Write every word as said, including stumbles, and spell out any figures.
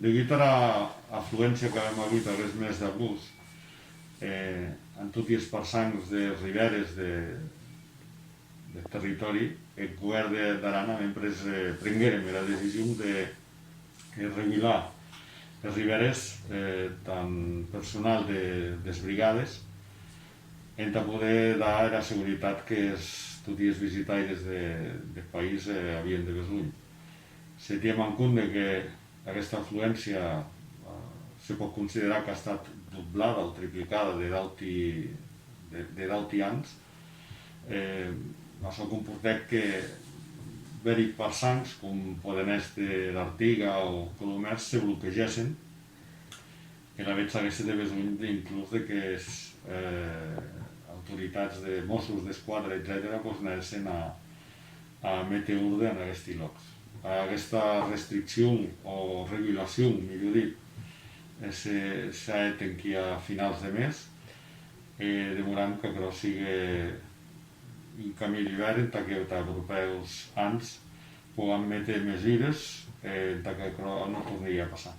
Degut ara afluéncia qu'avem agut aguest mes d'agost, eh, en toti es parçans des ribères de, deth territòri, eth govèrn de, d'Aran avem pres, eh, prenguérem era decision de, eh, regular es ribères, eh, damb personal de, des brigades, entà poder dar era seguretat que es, toti es visitaires de, deth país, eh, avien de besonh. Se tiem en compde que aguesta afluéncia, eh, se pòt considerar qu'a estat doblada o triplicada de d'auti, de, de d'auti ans, eh, açò comportèc que bèri parçans, com pòden èster Artiga o Colomèrs, se bloquegèssen. E lavetz agueste de besonh de, inclús de que es, eh, autoritats de Mossos d'Esquadra, etcetèra, pues, anèssen a, a méter orde en aguesti lòcs. Aguesta restriccion o regulacion, milhor dit, eh, se, s'a hèt enquia finals de mes, e demoram qu'aquerò sigue un camin dubèrt entà que tà propèus ans pogam méter mesures, eh, entà qu'aquerò non torne a passar.